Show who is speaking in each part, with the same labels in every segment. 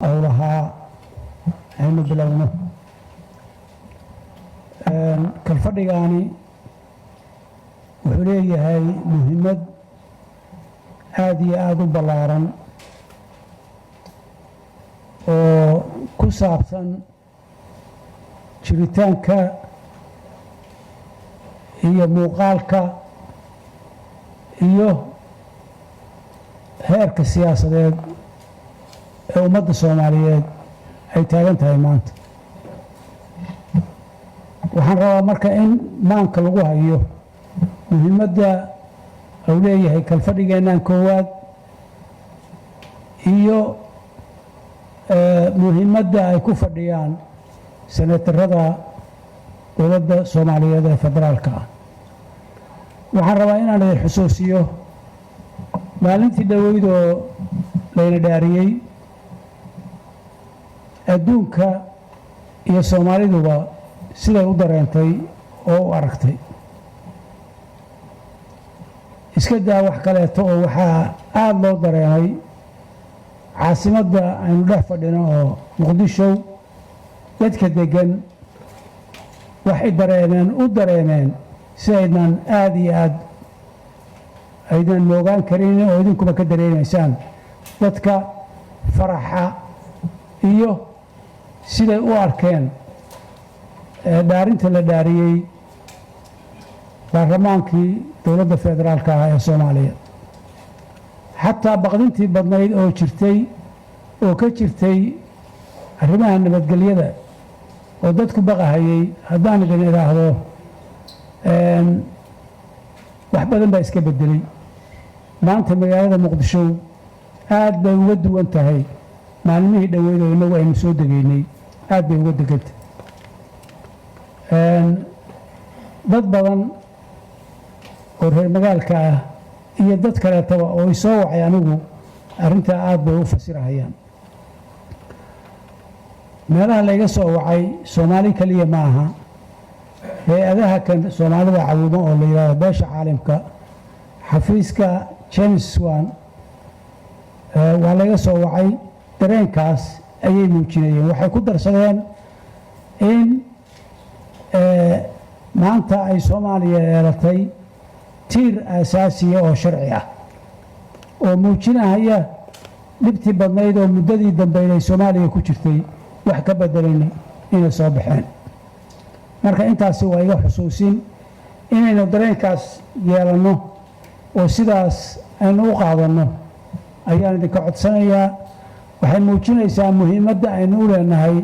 Speaker 1: Howlahaa aynu bilowno. Kalfadhigaani wuxuu leeyahay muhiimad aada iyo aada u ballaaran oo ku saabsan jiritaanka iyo muuqaalka iyo heerka siyaasadeed ee ummadda Soomaaliyeed ay taagan tahay maanta. Waxaan rabaa marka in maanka lagu hayo muhiimadda uu leeyahay kalfadhigeennan koowaad iyo muhiimadda ay ku fadhiyaan senatarada dowladda Soomaaliyeed ee federaalka ah. Waxaan rabaa inaan idin xusuusiyo maalintii dhoweydoo layna dhaariyey, adduunka iyo Soomaaliduba siday u dareentay oo u aragtay. Iska daa wax kaleeto, oo waxaa aada loo dareemay caasimadda aynu dhex fadhino oo Muqdisho dadka deggan waxay dareemeen, u dareemeen si aydan aada iyo aad aydan moogaan karin oo idinkuba ka dareemaysaan dadka faraxa iyo siday u arkeen dhaarinta la dhaariyey baarlamaankii dowladda federaalka ah ee Soomaaliya. Xataa baqdintii badnayd oo jirtay oo ka jirtay arrimaha nabadgelyada oo dadku baqahayey, haddaan idin idhaahdo, wax badan baa iska beddelay. Maanta magaalada Muqdisho aad bay uga duwan tahay maalmihii dhoweyd oo innagu aynu soo degaynay, aad bay uga degantay. Dad badan oo reer magaalka ah iyo dad kaleetaba oo isoo wacay anigu arrintaa aad bay u fasirahayaan. Meelaha layga soo wacay Soomaali keliya ma aha. Hay-adaha kan Soomaalida cawimo oo la yidhahdo beesha caalamka, xafiiska James Swan waa laga soo wacay. Dareenkaas ayay muujinayeen. Waxay ku darsadeen in maanta ay Soomaaliya yeelatay tiir aasaasiya oo sharci ah oo muujinahaya dhibtii badnayd oo muddadii dambeyd ay Soomaaliya ku jirtay wax ka bedelan inay soo baxeen. Marka intaasi waa iga xusuusin inaynu dareenkaas yeelanno oo sidaas aynu u qaadanno ayaan idinka codsanayaa. Waxay muujinaysaa muhiimadda aynu u leenahay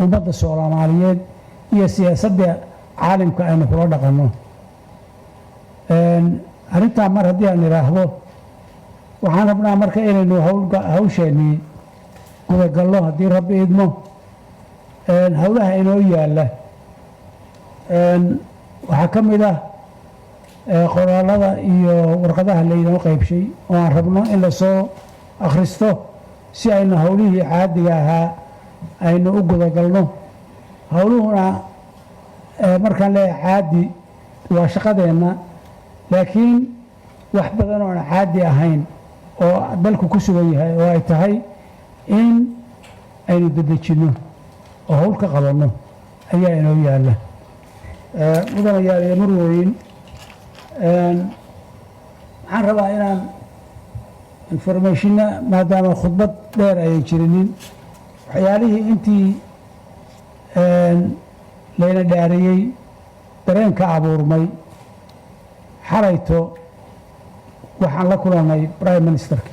Speaker 1: ummadda Soomaaliyeed iyo siyaasadda caalamka aynu kula dhaqanno arrintaa. Mar haddii aan idhaahdo, waxaan rabnaa marka inaynu hawsheennii gudagallo haddii Rabbi idmo. Howlaha inoo yaalla waxaa ka mid ah qoraalada iyo warqadaha laynoo qaybshay oo aan rabno in lasoo akhristo si aynu howlihii caadiga ahaa aynu u gudagalno. Howluhuna, markaan leeyahay caadi, waa shaqadeenna, laakiin wax badan oo aan caadi ahayn oo dalku ku sugan yahay oo ay tahay in aynu dedejinno oo howl ka qabanno ayaa inoo yaalla. Mudanayaal iyo marweyn, waxaan rabaa inaan information-na, maadaama khudbad dheer ayan jirinin, waxyaalihii intii layna dhaariyey dareenka abuurmay. Xalayto waxaan la kulannay prime minister-ka,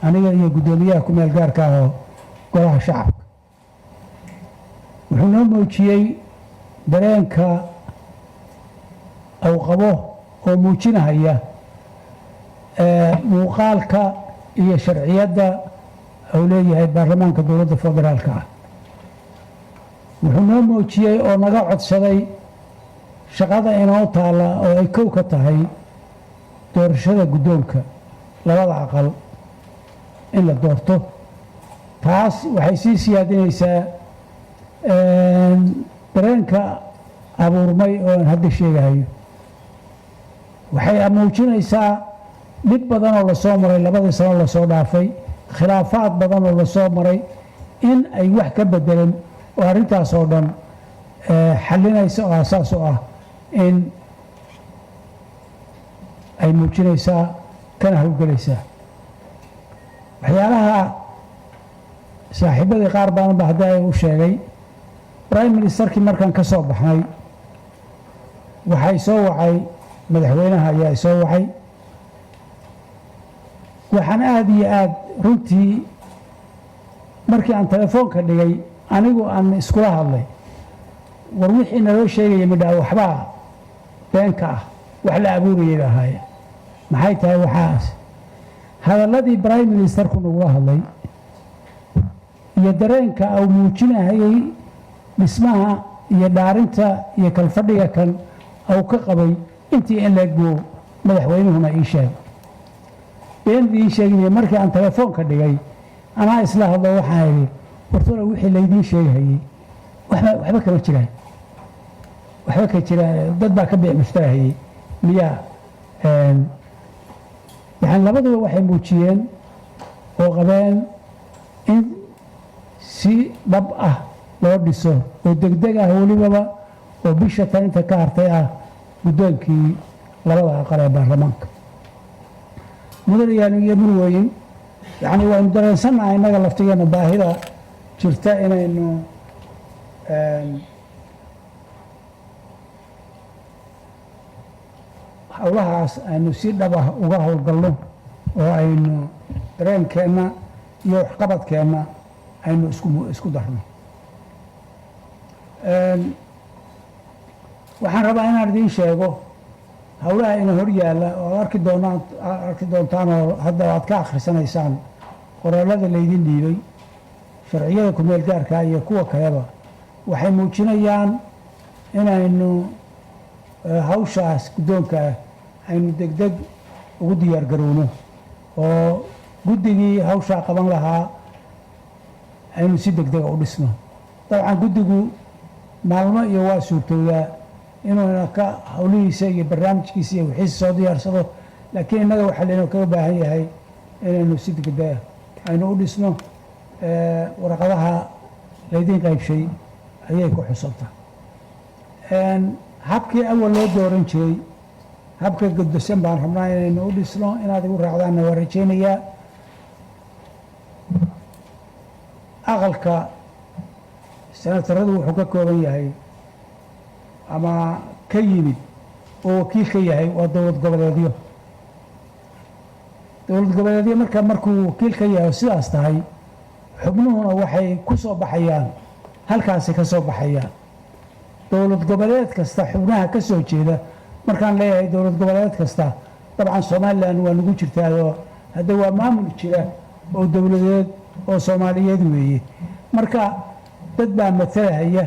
Speaker 1: aniga iyo guddoomiyaha ku-meel gaarka ah oo golaha shacabka. Wuxuu noo muujiyey dareenka uu qabo oo muujinahaya muuqaalka iyo sharciyadda uu leeyahay baarlamaanka dowladda federaalka ah. Wuxuu noo muujiyey oo naga codsaday shaqada inoo taalla oo ay kow ka tahay doorashada guddoonka labada aqal in la doorto. Taas waxay sii siyaadinaysaa dareenka abuurmay oo aan hadda sheegahayo. Waxay muujinaysaa dhib badan oo lasoo maray 2dii sano lasoo dhaafay, khilaafaad badan oo lasoo maray. In ay wax ka bedelan oo arrintaas oo dhan xallinaysa oo asaas u ah in ay muujinaysaa kana howlgelaysaa. Waxyaalaha saaxiibadii qaar badanba haddii ay u sheegay, prime ministerkii markaan ka soo baxnay waxay soo wacay, madaxweynaha ayaa soo wacay. Waxaan aada iyo aada runtii markii aan telefoonka dhigay anigu aan iskula hadlay, war wixii naloo sheegaya midhaa waxbaa beenka ah, wax la abuurayay ba ahaayeen. Maxay tahay waxaas? Hadalladii prime ministerku nagula hadlay iyo dareenka uu muujinahayay dhismaha iyo dhaarinta iyo kalfadhiga kan uu ka qabay intii in leeg buu madaxweynuhuna ii sheegay. Been idiin sheeginaya, markii aan telefoonka dhigay anaa isla hadlo, waxaan idhi, wartona wixii laydiin sheegahayey waxba kama jiraan, waxba ka jiraan, dad baa ka biic mushtarahayey miyaa? Yani labaduba waxay muujiyeen oo qabeen in si dhab ah loo dhiso oo degdeg ah welibaba oo bisha tan inta ka hartay ah guddoonkii labada aqal ee baarlamaanka. Mudanayaanu iyo murweyin, yacni waynu dareensannahay innaga laftigeena baahida jirta inaynu howlahaas aynu si dhab ah uga howlgalno oo aynu dareenkeenna iyo waxqabadkeenna aynu isku darno. Waxaan rabaa inaan idiin sheego howlaha ina hor yaalla oo aad arki doonaan, arki doontaan oo hadda aad ka akhrisanaysaan qoraalada laydin dhiibay, sharciyada kumeel gaarka iyo kuwa kaleba, waxay muujinayaan inaynu hawshaas guddoonka ah aynu degdeg ugu diyaar garowno oo guddigii hawshaa qaban lahaa aynu si degdega u dhisno. Dabcan guddigu maalmo iyo waa suurtowdaa inuuna ka howlihiisa iyo barnaamijkiisa iyo wixiisa soo diyaarsado, laakiin innaga waxaa laynoo kaga baahan yahay inaynu si degdega aynu u dhisno. Warqadaha laydiin qaybshay ayay ku xusanta habkii awal loo dooran jiray. Habka guddosan baan rabnaa inaynu u dhisno, inaad igu raacdaanna waa rajaynayaa. Aqalka senataradu wuxuu ka kooban yahay ama ka yimid oo wakiil ka yahay waa dowlad goboleedyo. Dowlad goboleedyo marka markuu wakiil ka yahay oo sidaas tahay, xubnuhuna waxay ku soo baxayaan halkaasi ka soo baxayaan dowlad goboleed kasta xubnaha ka soo jeeda. Markaan leeyahay dowlad goboleed kasta, dabcan Somaliland waa nagu jirtaayoo hadda waa maamul jira oo dowladeed oo Soomaaliyeed weeye. Marka dad baa matalahaya.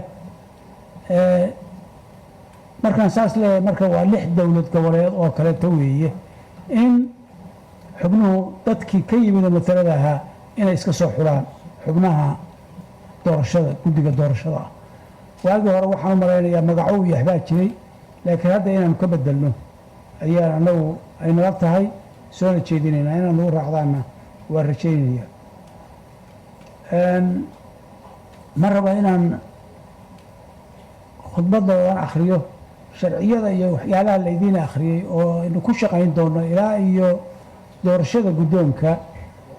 Speaker 1: Markaan saas leeyahay, marka waa lix dowlad goboleed oo kaleeto weeye in xubnuhu dadkii ka yimid oo matalada ahaa inay iska soo xulaan xubnaha doorashada, guddiga doorashada ah. Waagii hore waxaan u malaynayaa magacow iyo waxbaa jiray, laakiin hadda inaanu ka bedelno ayaan annagu ay nala tahay, soona jeedinaynaa, inaan nagu raacdaanna waa rajaynaya. Ma raba inaan khudbadoodan akhriyo. Sharciyada iyo waxyaalaha laydiin akhriyey oo aynu ku shaqayn doono ilaa iyo doorashada guddoonka,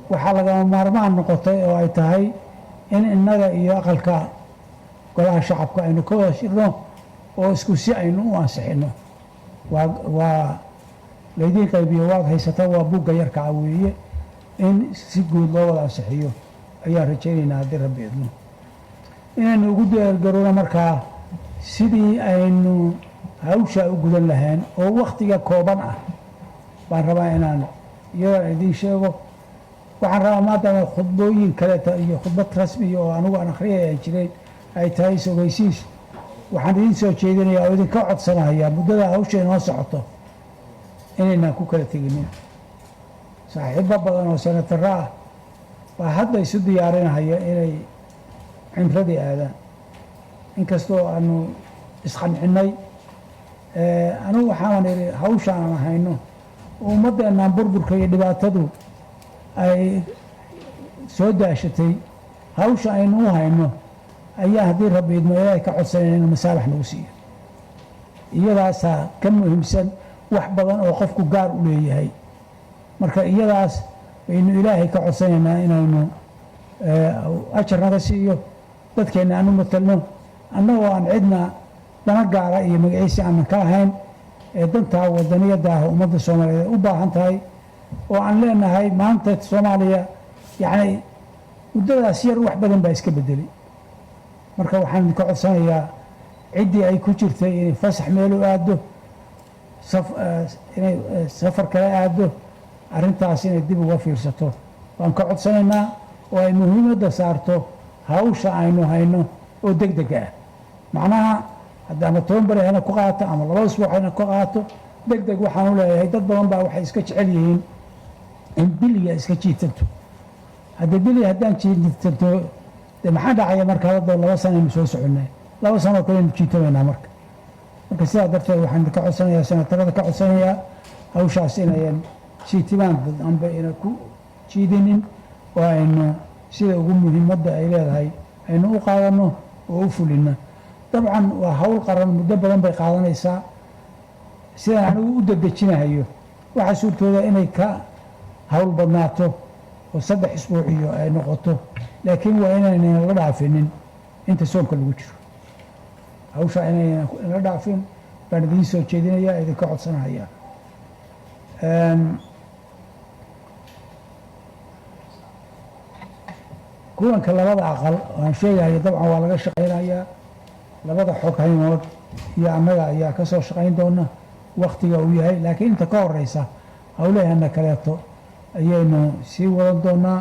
Speaker 1: waxaa lagama maarmaan noqotay oo ay tahay in innaga iyo aqalka golaha shacabka aynu ka wada shirno oo isku si aynu u ansixino. Waa laydiin qaybiyo, waad haysataa, waa buugga yarkaa weeye. In si guud loo wada ansixiyo ayaan rajaynaynaa haddii Rabbi idmo, inaynu ugu diyaargarowno markaa sidii aynu hawshaa u gudan lahayn oo wakhtiga kooban ah. Baan rabaa inaan iyadoon idiin sheego. Waxaan rabaa, maadaama khudbooyin kaleeta iyo khudbad rasmiya oo anigu aan akhriyay ay jireen ay tahay is-ogeysiis, waxaan idiin soo jeedinayaa oo idinka codsanayaa muddada hawsha inoo socoto inaynaan ku kala teginin. Saaxiibo badan oo senataro ah baa hadda isu diyaarinahaya inay cimradii aadaan, inkastoo aanu isqancinnay. Anigu waxaan idhi hawshaanan hayno oo ummaddeennan burburka iyo dhibaatadu ay soo daashatay Hawsha aynu u hayno ayaa haddii Rabbi idmo Ilaahay ka codsanayna inuu masaabax nagu siiyo. Iyadaasaa ka muhiimsan wax badan oo qofku gaar u leeyahay. Marka iyadaas baynu Ilaahay ka codsanaynaa inaynu ajar naga siiyo, dadkeenna aan u matalno, annagoo aan cidna dana gaara iyo magaciisi aanan ka lahayn, ee dantaa wadaniyadda ah ummadda Soomaaliyeed ay u baahan tahay, oo aan leenahay maanta Soomaaliya yacni muddadaas yar wax badan baa iska bedelay. Marka waxaan idinka codsanayaa ciddii ay ku jirtay inay fasax meel u aaddo, inay safar kala aaddo, arrintaas inay dib uga fiirsato waan ka codsanaynaa, oo ay muhiimadda saarto hawsha aynu hayno oo deg dega ah. Macnaha hadda ama 10 beri hayna ku qaato ama 2 usbuuc hayna ku qaato, deg deg waxaan u leeyahay dad badan baa waxay iska jecel yihiin in biliya iska jiitanto. Haddii biliya haddaan jiitanto, de maxaa dhacaya? Marka hadda 2 sanaynu soo soconnay, 2 sanoo kaleynu jiitamaynaa. Marka sidaa darteed waxaan ka codsanayaa, senatarada ka codsanayaa, hawshaas inayan jiitimaan dambe ina ku jiidinin, oo aynu sida ugu muhiimadda ay leedahay aynu u qaadanno oo u fulino. Dabcan waa hawl qaran, muddo badan bay qaadanaysaa. Sidaan anigu u dedejinahayo waxaa suurtooda inay ka hawl badnaato oo 3 isbuuc iyo ay noqoto, laakiin waa inaynan la dhaafinin inta soonka lagu jiro. Hawsha inaynan la dhaafin baan idiin soo jeedinaya, idinka codsanahaya. Kulanka labada aqal aan sheegayo dabcan waa laga shaqaynayaa. Labada xog haymood iyo annaga ayaa ka soo shaqayn doona waktiga uu yahay, laakiin inta ka horeysa howlaheenna kaleeto ayaynu sii wadan doonaa.